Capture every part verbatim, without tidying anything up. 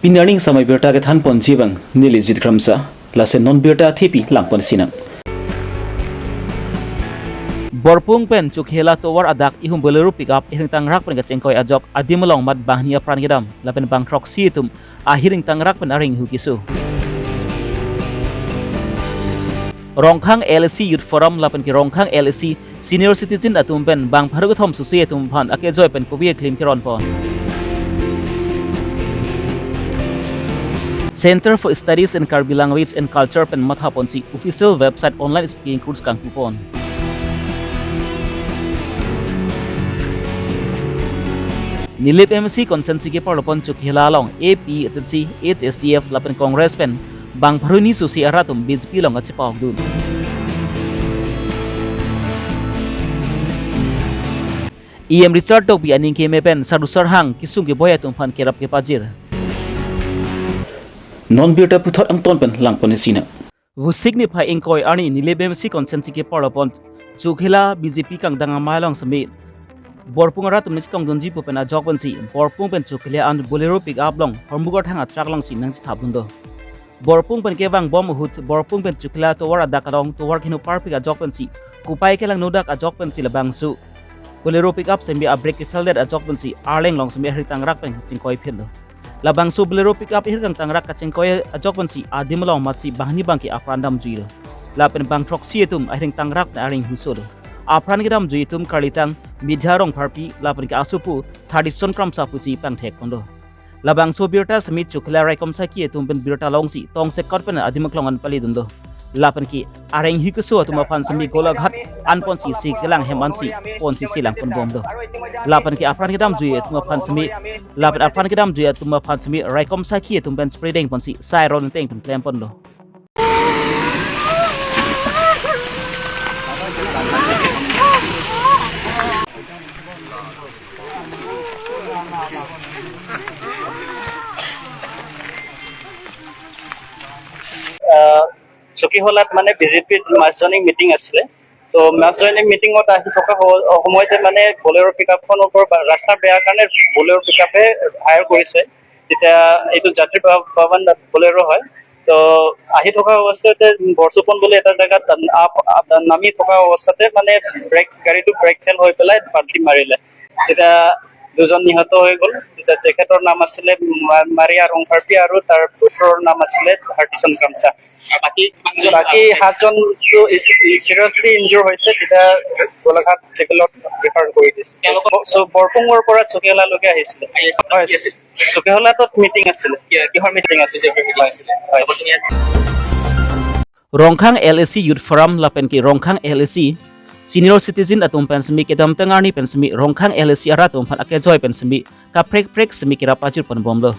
Pini arni samai birta kethan ponji abang neli Jit Kramsa, lason non birta thepi lang ponsinang. Borpung pen Chokihola tovar adak ihum Bolero pickup ahireng tangrak pen kachingkoi ajok adim along mat banghini apran kedam lapen bang throksi atum ahireng tangrak pen areng hu keso. Rongkhang L A C Youth Forum lapen ke Rongkhang L A C Senior Citizen atum pen bang pharo kethom susi atum aphan akejoi pen kove aklim keron pon. Center for Studies in Karbi Language and Culture pen matha ponsi official website online speaking course kangpu pon. Nilip M A C constituency keparlo pon Chokihola along A P H L C, H S D F lapen Congress pen bang pharo hini susi arat atum B J P along kachepaokdun. E M Richard Tokbi aning keme pen sardu sarhang kesung keboi atum aphan kerap kepajir. Non birta puthot angton pen lang ponsinang. Vosik niphai ingkoi arni Nilip M A C constituency keparlo pon Chokihola B J P kangdang amei along semi Borpung arat atum nangchetongdunji pu pen ajok pensi Borpung pen Chokihola an Bolero pickup along Hormugar thang atruck alongsi nangchethapdun do. Borpung pen kevang bom ahut Borpung pen Chokihola tovar adak along tovar keheno parpik ajok pensi kopai kelang nodak ajok pensi labangso Bolero pickup semi a brake kefel det ajok pensi arleng along semi ahireng tangrak pen chingkoi phin do. Labangso Bolero pickup ahireng tangrak kachingkoi ajok pensi adim along matsi banghini bangke apran damjui do. Lapen bang throksi atum ahireng tangrak pen areng hu so do. Apran kedamjui atum karlitang Midha Rongpharpi lapen ke asopo Thardison Kramsa pusi pangthek pon do. Labangso birta semi Chokihola raikom saki atum pen birta longsi tongsekot pen adim aklong an palidun do. Lapen ke areng hu keso atum aphan semi Golaghat an ponsi isi kelang hem ansi ponsi isi lang pon bom do. Lapen ke apran kedamjui atum aphan semi, lapen apran kedamjui atum aphan semi raikom saki atum pen spray deng ponsi sai ron teng pen klem pon do. আহ, চকীহোলাত মানে বিজেপিত মাছ joining meeting আছিলে। তো মাছ জইনিং মিটিঙত আহি থকা হ-, সময়তে মানে বলেৰ' পিকআপখনৰ ওপৰত বা ৰাস্তা বেয়া কাৰণে বলেৰ' পিকআপে হায়াৰ কৰিছে। তেতিয়া এইটো যাত্ৰী বা-, বাহন বলেৰ' হয়। তো আহি থকা অৱস্থাতে বৰচুপন বুলি এটা জেগাত আপ-, আপ-, নামি থকা অৱস্থাতে মানে ব্ৰেক, গাড়ীটো ব্ৰেক ফেল হৈ পেলাই পাল্টি মাৰিলে। তেতিয়া দুজন নিহত হৈ গ'ল। তেতিয়া তেখেতৰ নাম আছিলে মা-, মাৰিয়া ৰংফাৰ্পি আৰু তাৰ পুত্ৰৰ নাম আছিলে হাৰ্টিচন কামচা। বাকী পাঁচজন বাকী সাতজনটো ই-, ই-, চিৰিয়াছলি ইনজুৰ হৈছে, তেতিয়া গোলাঘাট চিভিলত ৰেফাৰ কৰি দিছে। তেওঁলোকৰ ব-, চ-, বৰপুঙৰ পৰা চকীহোলালৈকে আহিছিলে। আহি আছে। হয়। কি আছিল? চকীহোলাত মিটিং আছিলে। কি-, কিহৰ মিটিং আছিলে? বিজেপিৰ মিটিং আছিলে। হয়। লগতে ইয়াত Rongkhang L A C Youth Forum lapen ke Rongkhang L A C Senior Citizen atum pen semi kedamtang arni pen semi Rongkhang L A C arat atum aphan akejoi pen semi kaprek prek semi kerap pajir pon bom do.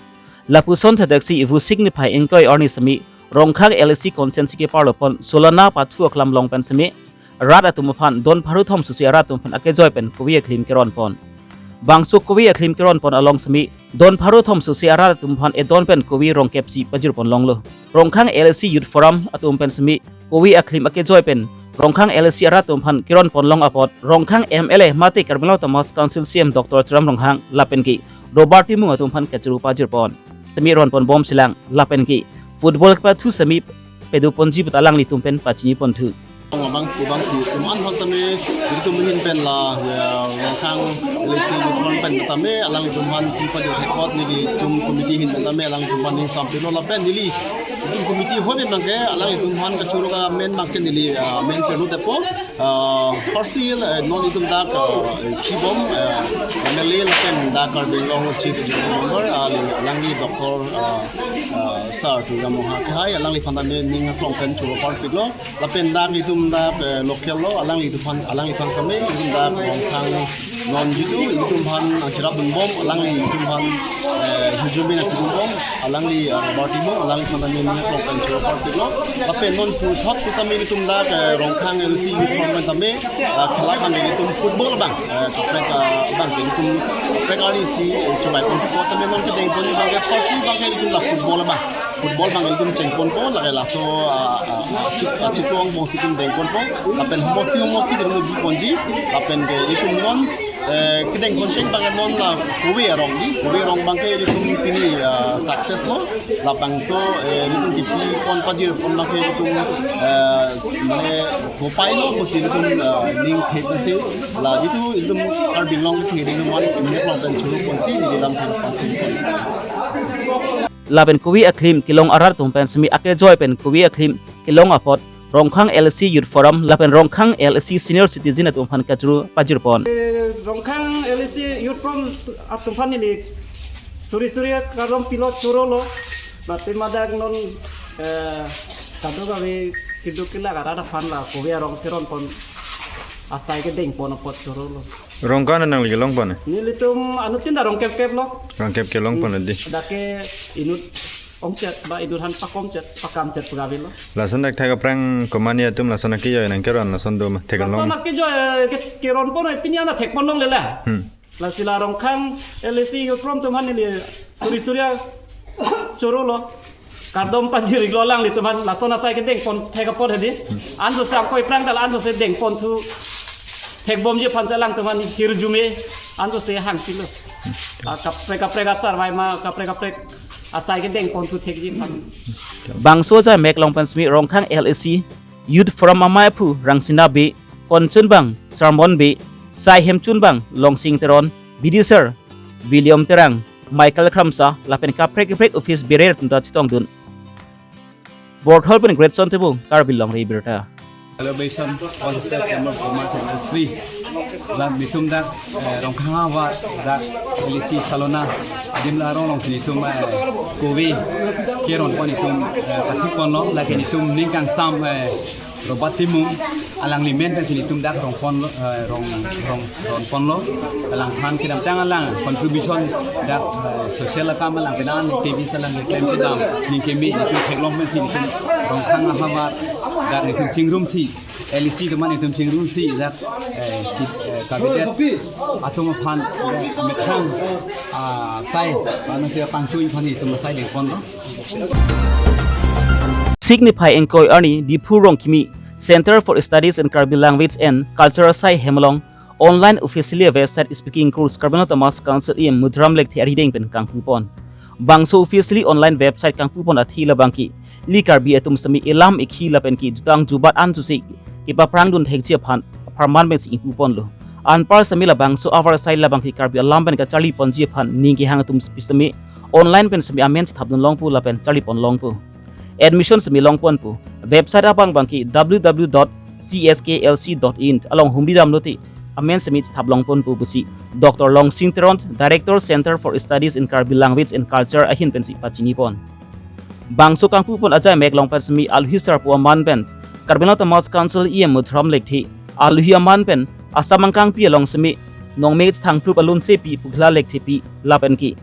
Lapuson thedeksi vosik niphai ingkoi arni semi Rongkhang L A C constituency keparlo pon Solana pathu aklam along pen semi rat atum aphan don pharo thom susi arat atum aphan akejoi pen kove aklim keron pon. Bangso kove aklim keron pon along semi don pharo thom susi arat atum aphan edon pen kove rongkep si pajir pon longlo. Rongkhang L A C Youth Forum atum pen semi kove aklim akejoi pen Rongkhang L A C arat atum aphan keron pon long apot Rongkhang M L A mate Karbi Anglong Autonomous Council C E M Doctor Tuliram Ronghang lapen ke Robert Timung atum aphan kachuru pajir pon. Semi ron pon bom silang lapen ke football kepathu semi pedo ponji puta alanglitum pen pachini ponthu. Abang, abang, abang, abang, semi, itum ahin pen la, ya, Rongkhang L A C Youth Forum pen tame, alanglitum aphan pi pajir hekot nelitum committee ahin pen tame, alanglitum aphan ning samplelo lapen neli, itum committee hoi pen abangke, alanglitum aphan kachuru kamen abangke neli, ah, men perlu depo, ah, firstly, ah, non itum dak, ah, kibom, ah, M L A lapen dak Karbi Anglong Chief Executive Member, ah, alangli Doctor, ah, ah, Sir Tuliram Ronghang kehai, alangliphan tame ning aklong pen churu parpiklo. Lapen dak itum dak, eh, local lo, alanglitum aphan, alangliphan semi, itum dak Rongkhang non jitu, itum aphan nangcherap dun bom, alanglitum aphan, eh, hujum bin nangchedun bom, alangli, eh, Robert Timung, alangliphan tame ning aklong pen churu parpiklo. Lapen non puthot tu semi itum dak, eh, Rongkhang L A C Youth Forum tame, eh, khela abang itum football abang, eh, kaprek, eh, abang itum kaprek arni si, eh, chulai pon football tame non kedeng pon abangke first abangke itum dak football abang. Football abang itum cheng ponpo, lake laso, ah, ah, ah, chik-, ah, chiklo angbong si itum deng ponpo, lapen homosti homosti itum bi ponji, lapen ke itum non, Eh, kedeng konseng abang non la kove arong di, kove arong abangke ilitum pini, eh, success lo, labangso, eh, ilitum kipi pon pajir pon abangke ilitum, eh, mane kopai lo pusi ilitum, eh, ning thek si, la itum ilitum Karbi Anglong ke ilitum one minute lo dan churu ponsi, di dalam thek ponsi. Lapen kove aklim kelong arat atum pen semi akejoi pen kove aklim kelong apot Rongkhang L A C Youth Forum lapen Rongkhang L A C Senior Citizen atum aphan kachuru pajir pon. Eh, Rongkhang L A C Youth Forum atum aphan neli suri suri kardom pilo choro lo. Mate madak non, eh, kadokave keduk kelak arat aphan la kove arong teron pon asai kedeng pon apot choro lo. Rong ko-an nangli kelong pon? Nelitum anuttin ta rong kep kep lo. Rong kep kelong pon di. Dak ke inut ongchet ba inut aphan pakomchet pakamchet pegawai lo. Lason dak thek aphrang komani atum lason akejoi nangkeron lason do ma thek along. Lason akejoi, eh, ke-, keron pon, eh, pini ana thek pon longle la. Hmm. Lasi la Rongkhang L A C Youth Forum atum aphan neli suri suri choro lo. Kardom pajir iklo alanglitum aphan lason asai kedeng pon thek apot hedi. Anso se angkoi prang dal anso se deng pon thu thek bomji aphan si alangtum aphan hirjume anso se hangpilo. Ah, kaprek kaprek asarvai ma kaprek kaprek asai kedeng pon thu thekji aphan. Bangso ajai mek along pen semi Rongkhang L A C Youth Forum amei aphu Rangsina Bey, konchunbang Sarmon Bey, sai hemchunbang Longsing Teron, B D sir William Terang, Michael Kramsa lapen kaprek kaprek office bearer atum ta chetongdun. Borthol pen Greatson Tebong, Karbi Longri Abirta. Hello, Basin, All Staff Chamber of Commerce and Industry. La nelitum dak, eh, Rongkhang ahavar, dak L A C Salona, adim la arong alongsi nelitum, eh, kove keron pon nelitum, eh, pathik pon lo, lake nelitum ning kangsam, eh, Robert Timung, alangli amen pensi nelitum dak rong pon lo, eh, rong, rong, rong pon lo. Alangphan kedamtang alang contribution dak, eh, social akam alang kedam, activist alang keklem kedam, ning keme nelitum theklong pensi nelitum Rongkhang ahavar dak nelitum chingrumsi, L A C atum nelitum chingrumsi dak, eh, ki-, eh, cabinet atum aphan, eh, methang, ah, sai, mane si pangchui aphan nelitum asai deng pon lo. Sik niphai ingkoi arni Diphu Rongkimi Center for Studies in Karbi Language and Culture asai hem along online officially website speaking course Karbi Anglong Autonomous Council E M Madhuram Lekthe arideng pen kangpu pon. Bangso officially online website kangpu pon athe labangke ili Karbi atum semi ilam ikhi lapen ke jutang jubat anso si kepaphrangdun thekji aphan apharman pensi ingpu pon lo. Anpar semi labangso avarsai labangke Karbi alam pen kacharli ponji aphan ning kehang atum semi online pen semi amen chethapdun longpo lapen charli pon longpo. Admission semi long ponpo. Website abang abangke W W W dot C S K L C dot in along humri dam lote amen semi chethap long ponpo pusi Doctor Longsing Teron, Director, Center for Studies in Karbi Language and Culture ahin pensi pachini pon. Bangso kangpu pon ajai mek along pen semi alohi sarpo aman pen Karbi Anglong Autonomous Council E M Madhuram Lekthe, alohi aman pen Assam angkangpi along semi nongme chethangphlup alun sepi Pugla Lekthepi lapen ke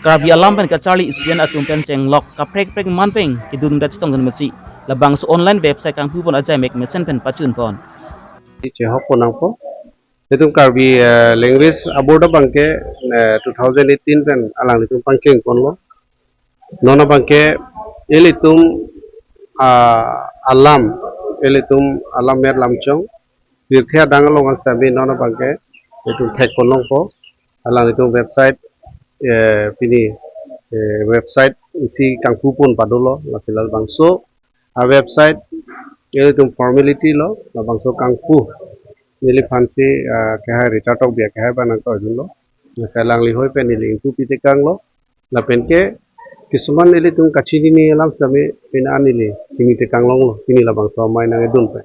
Karbi alam pen kacharli student atum pen chenglok kaprek kaprek aman pen kedun rat chetongdun mesi labangso online website kangpu pon ajai mek mesen pen pachun pon. Chehok pon nangpo. Itum Karbi, eh, language aboard abangke, eh, two thousand eighteen pen alanglitum pangcheng ponlo. Non abangke ilitum, ah, alam, ilitum alam mer lamchong pirthe adang along an sitame non abangke itum thek pon longpo. Alanglitum website, eh, pini, eh, website isi kangpu pon padolo, lasi labangso a website ilitum formality lo, labangso kangpu neliphansi, ah, kehai Rita Tokbi akehai abang nangtoidunlo. Lasi alangli hoi pen neli ingpu pitekanglo. Lapen ke kisuman ilitum kachinine alam sitame pini an neli chinitekang longlo, pini labangso amei nangkedun pen.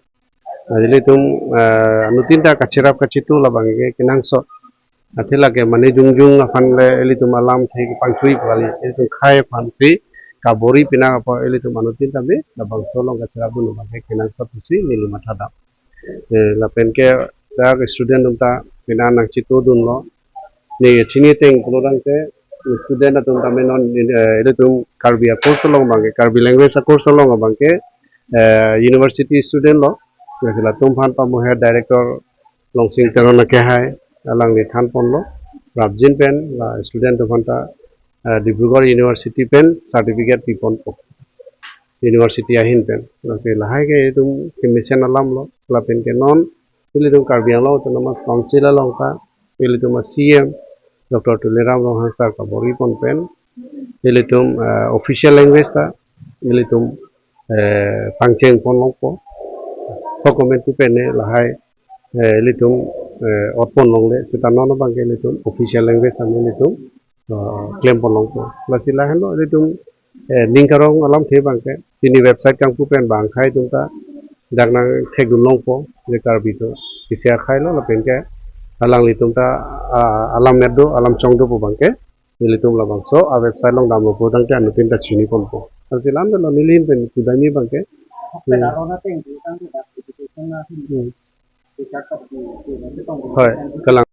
Nah, ilitum, eh, anuttin ta kacherap kachitu labangke kenangsot. Athe lake mane jongjong aphan le ilitum alamthe kepangchui pu kali, ilitum khei aphan si kabor-i pinang apot ilitum anuttin tame labangso along kacherapdun abangke kenangsot pusi neli matha dam. Eh, lapen ke dak student atum ta pini an nangchitudunlo. Ne chini ateng pulotangte student atum tame non, eh, ilitum Karbi a-course along abangke, Karbi language a-course along abangke, eh, university student lo. Lasi latum aphan pamu head director Longsing Teron akehai alangli than ponlo. Prapjin pen la student atum aphan ta, eh, Dibrugarh University pen certificate pi ponpo. University ahin pen. Lasi lahai ke itum kemesen alam lo. Lapen ke non ilitum Karbi Anglong Autonomous Council along ta, ilitum a-C M Doctor Tuliram Ronghang sir kabor-i pon pen, ilitum, eh, official language ta ilitum, eh, pangcheng pon longpo. Ho komantu pen ne lahai, eh, ilitum, eh, ot pon longle, seta non abangke ilitum official language ta ilitum, eh, klem pon longpo. Lasi lahenlo ilitum, eh, ning karong alamthe abangke pini website kangpu pen bang akhai atum ta dak nangthekdun longpo, je Karbi atum isi akhai lo lapen ke alanglitum ta, ah, alam met do, alam chong do pu abangke ilitum labangso a-website along damlo pu tangte anuttin ta chini ponpo. Lasi lamlo neli ahin pen kudami abangke. Hmm. Hmm. Hoi, kalang.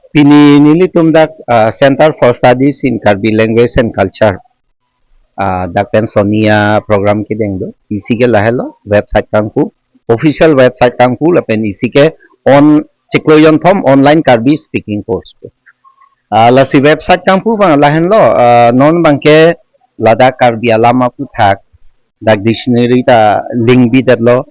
Pini nelitum dak, ah, Center for Studies in Karbi Language and Culture, ah, dak pen Sonia program kedeng do. Isi ke lahelo, website kangpu, official website kangpu lapen isi ke on chiklo jonthom online Karbi speaking course. Ah, lasi website kangpu abang lahenlo, ah, non abangke ladak Karbi alam aphuthak dak dictionary ta link bidetlo,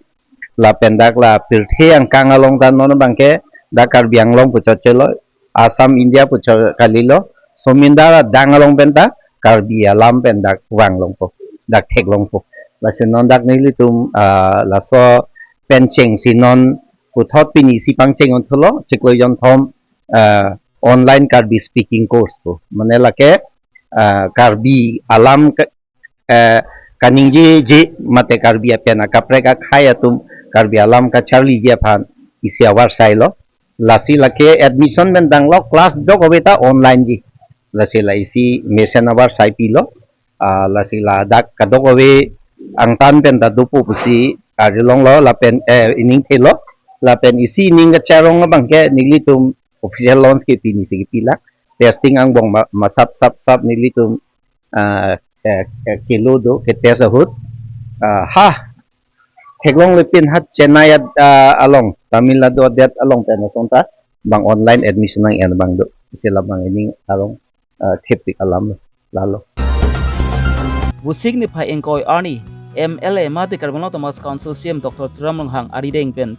lapen dak la pirthe angkang along ta non abangke dak Karbi Anglong pu chot chelo, Assam India pu chot kalilo, sominda la dang along pen ta Karbi alam pen dak vang longpo, dak thek longpo. Lasi non dak nelitum, ah, laso pen chengsi non puthot pini isi pangcheng un thulo, chiklo jonthom, ah, online Karbi speaking course pu. Mane lake, ah, Karbi alam ke, eh, kaningjeje mate Karbi apen akaprek akhai atum Karbi alam kacharliji aphan isi avarsailo. Lasi lake admission pen tanglo, class kadokave ta online ji. Lasi la isi mesen avarsai pilo. Ah, lasi ladak kadokave angtan pen ta dopo pusi arjulonglo lapen, eh, ining thelo. Lapen isi ining kacharong abangke nelitum official launch ke pini si kepilak. Testing angbong ma, masap sap sap nelitum, ah, eh, eh, kelo do, ketest ahut. Ah, ha, theklongle pin hat Chennai at, ah, along, Tamil Nadu adet along pen asonta bang online admission nang-en abang do. Isi labang ining arong, ah, thepik alam lalo. Vosik niphai ingkoi arni, M L A mate Karbi Anglong Autonomous Council C E M Doctor Tuliram Ronghang arideng pen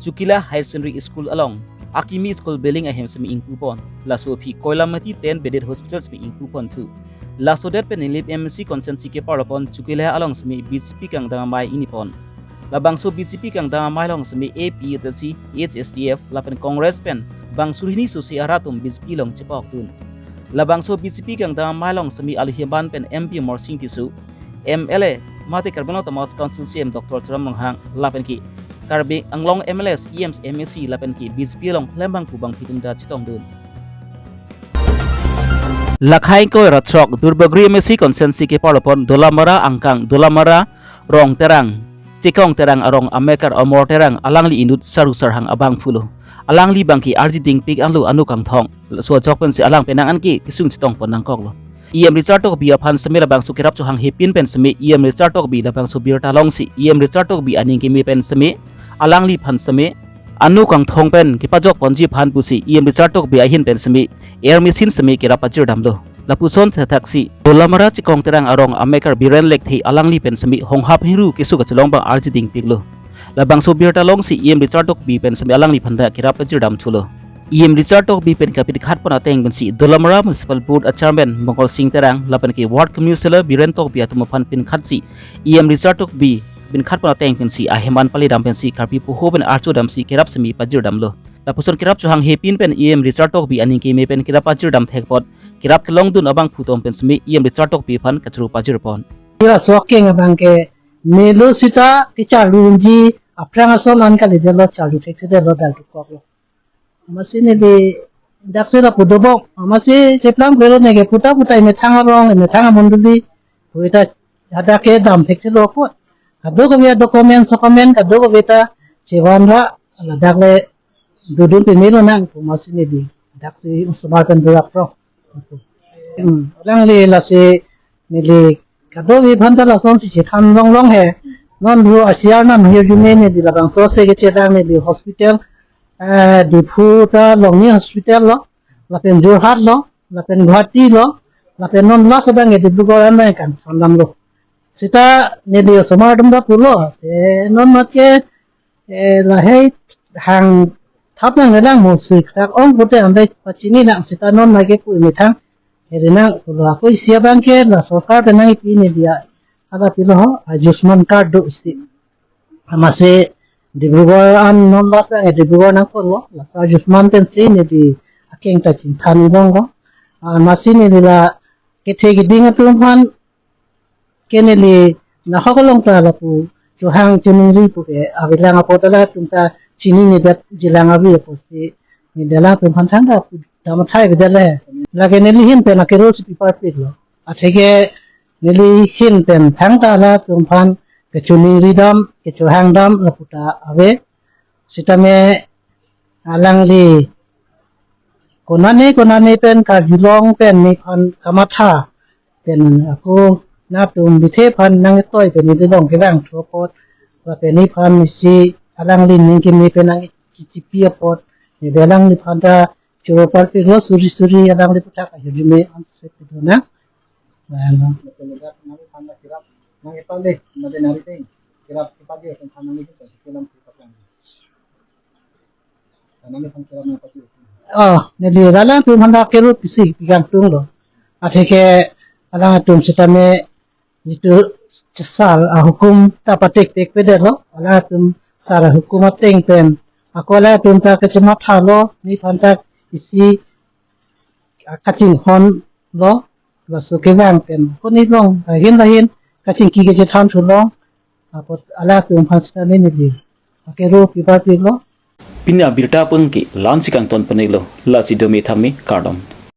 Chokila Higher Secondary School along akimi school building ahem semi ingpu pon. Laso aphi Koilamati ten bedded hospital semi ingpu pon thu. Laso det pen Nilip M A C constituency keparlo pon Chokila along semi B J P kangdang amei ingni pon. Labangso B J P kangdang amei along semi A P H L C, H S D F lapen Congress pen bang surhini susi arat atum B J P along chepokdun. Labangso B J P kangdang amei along semi aluhi aban pen M P Amarsing Tisso, M L A mate Karbi Anglong Autonomous Council C E M Doctor Tuliram Ronghang lapen ke Karbi Anglong M L As, E Ms, M A C lapen ke B J P along klembang pu bangphi atum ta chetongdun. Lakhai ingkoi ra throk Duarbagori M A C constituency keparlo pon Dolamara angkang Dolamara Rong Terang, Chekong Terang arong amekar Amor Terang alangli inut Saru Sarhang abangphu lo. Alangli abangke arji dingpik anlo anu kangthong. Laso ajok pensi alang penang anke kesung chetong pon nangkoklo. E M Richard Tokbi aphan semi labangso kerap chohanghe pin pen semi E M Richard Tokbi labangso birta longsi E M Richard Tokbi aning keme pen semi alangliphan semi anu kangthong pen kepajok ponji aphan pusi E M Richard Tokbi ahin pen semi air machine semi kerap pajirdamlo. Lapuson thethaksi Dolamara Chekong Terang arong amekar Biren Lekthe alangli pen semi honghap hingru keso kachelong abang arji dingpiklo. Labangso birta longsi E M Richard Tokbi pen semi alangliphan ta kerap pajirdam thulo. E M Richard Tokbi pen kapinkhat pon ateng pensi Dolamara Municipal Board a Chairman Mongol Sing Terang lapen ke Ward Councillor Biren Tokbi atum aphan pinkhatsi E M Richard Tokbi pinkhat pon ateng pensi ahem an palidam pensi karpi poho pen archodamsi kerap semi pajirdamlo. Lapuson kerap chohanghe pin pen E M Richard Tokbi aning keme pen kerap pajirdam thek apot kerap kelongdun abangphu atum pen semi E M Richard Tokbi aphan kachoro pajir pon. Laso akeng abangke nelo sita kecharlunji aphrang ason an kalidetlo, charlu thekthedetlo, dal tukoklo. Amatsi neli daksi lapu dobok, amatsi cheplang pelo neke puta puta imethang arong, imethang amondoli, puita hadak ke dam thekthelo apot. Kadokave document, document kadokave ta chevanra, ladak le dodun te nelo nang pu amatsi neli daksi osomar pen durak pro. Hmm, alangli lasi neli kadokave aphan ta lasonsi chethan longlong he. Non hu asiar nam hirjume neli labangso se kechetang neli hospital, eh, Diphu ta Longni Hospital lo, lapen Jorhat lo, lapen Guwahati lo, lapen non last abang ke Dibrugarh an abang kangthan damlo. Seta neli osomar atum ta pulo, te non mat ke, eh, lahei hang thap nangnelang mo sui ksak ong pute andai pachini nang seta non mat ke pu methang. Eri nang pulo ako isi abang ke la sorkar pen nangpi neli a, ada pilo ho, Ayushman card do si. Amatsi Dibrugarh an non bas bang Dibrugarh nangkoklo, laso Ayushman pensi neli akeng ta chingthan ilong ko. Amatsi neli la kethe keding atum aphan ke neli nahok along ta lapu chohang choningri pu ke avelang apot latum ta chini nedet jilang avi apotsi neli alangtum aphan thangta pu dam athai avedet le. Lake neli ahin pen akero si pi parpiklo. Atheke neli ahin pen thangta latum aphan kechoningri dam, kechohang dam lapu ta ave. Sitame alangli konane konane pen karjulong pen nephan kamatha pen ako nangtum bithe aphan nangtoi pen neli long kevang thu apot, lapen nephan isi alangli ning keme pen nangchichipi apot, neli alangliphan ta choro parpiklo suri suri alangli aputhak ahirjume anse pudona. Lalu. Oh, neli alangtum aphan ta kero pisi pigang tunglo. Atheke alangtum sitame jitu sar ahukum ta patekpek pedetlo. Alangtum sar ahukum ateng pen ako alangtum ta kachemathalo, nephan ta isi kachinghonlo, laso kevang pen ako nelong dahin dahin kachingki kachethan thulo. Apot alangtum aphan sitame neli akero pi parpiklo. Pini abirta pengki la-ansi kangton ponelo, lasi dome thame kardom.